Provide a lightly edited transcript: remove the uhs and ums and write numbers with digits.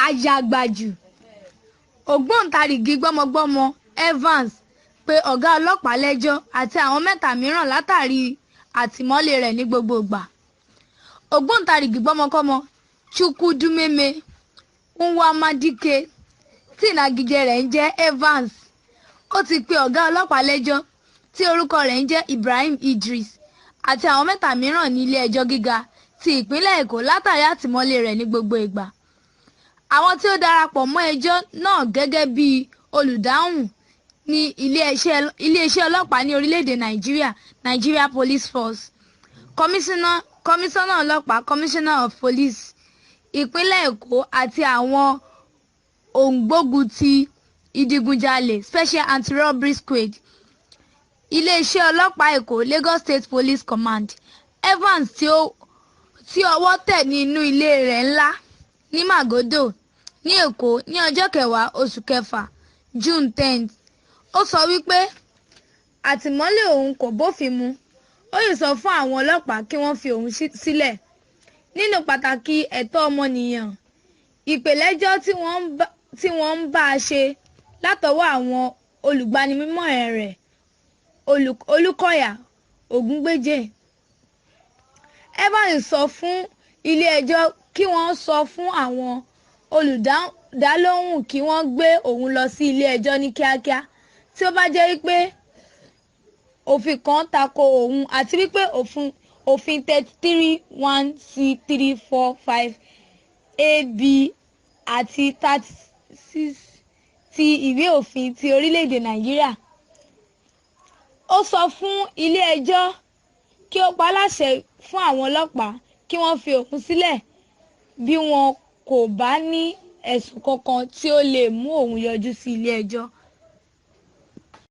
Àjàgbàjù. Ògbóǹtarìgì gbọ́mọgbọ́mọ Evans pe ọ̀gá ọlọ́pàá lẹ́jọ́ àti àwọn mẹ́ta mìíràn látàrí àtìmọ́lé rẹ̀ ní gbogbo ìgbà. Ògbóǹtarìgì gbọ́mọkọ́mọ Chukwudumeme Nwamadike, tí ìnagijẹ rẹ̀ ń jẹ́ Evans, ó ti pe ọ̀gá ọlọ́pàá lẹ́jọ́ tí orúkọ rẹ̀ ń jẹ́ Ibrahim Idris àti àwọn mẹ́ta mìíràn ní ilé-ẹjọ́ gíga ti ìpínlẹ̀ Èkó látàrí àtìmọ́lé rẹ̀ ní gbogbo ìgbà. Àwọn tí ó darapọ̀ mọ́ ẹjọ́ náà gẹ́gẹ́ bí olùdáhùn ní iléeṣẹ́ ọlọ́pàá ní orílẹ̀-èdè Nàìjíríà, Nigeria Police Force, Kọmíṣánná Ọlọ́pàá, Commissioner of Police, ìpínlẹ̀ Èkó àti àwọn òǹgbógunti ìdigunjalè, Special Anti-Robbery Squad, iléeṣẹ́ ọlọ́pàá Èkó, Lagos State Police Command. Evans tí ọwọ́ tẹ̀ ní inú ilé rẹ̀ ńlá ní Magodo ní Èkó ní ọjọ́ kẹwàá oṣù kẹfà, June 10th, ó sọ wípé àtìmọ́lé òun kò bófin mu, ó sì sọ fún àwọn ọlọ́pàá kí wọ́n fi òun sílẹ̀. Nínú pàtàkì ẹ̀tọ́ ọmọnìyàn, ìpèlẹ́jọ́ tí wọ́n ń bá a ṣe látọwọ́ àwọn olùgbaninímọ̀ràn rẹ̀ Olúkọ̀yà Ògúngbèjè. Evans sọ fún ilé-ẹjọ́ kí wọ́n sọ fún àwọn olùdálóhùn kí wọ́n gbé òun lọ sí ilé-ẹjọ́ ní kíákíá tí ó bá jẹ́ wípé òfin kan tako òun àti wípé òfin 33 1 c 3 4 5 a b àti 36 ti ìwé òfin ti orílẹ̀-èdè Nàìjíríà. Ó sọ fún ilé-ẹjọ́ kí ó pa á láṣẹ fún àwọn ọlọ́pàá kí wọ́n fi òun sílẹ̀ bí wọn kò bá ní ẹ̀sùn kankan tí ó lè mú òun yọjú sí ilé-ẹjọ́.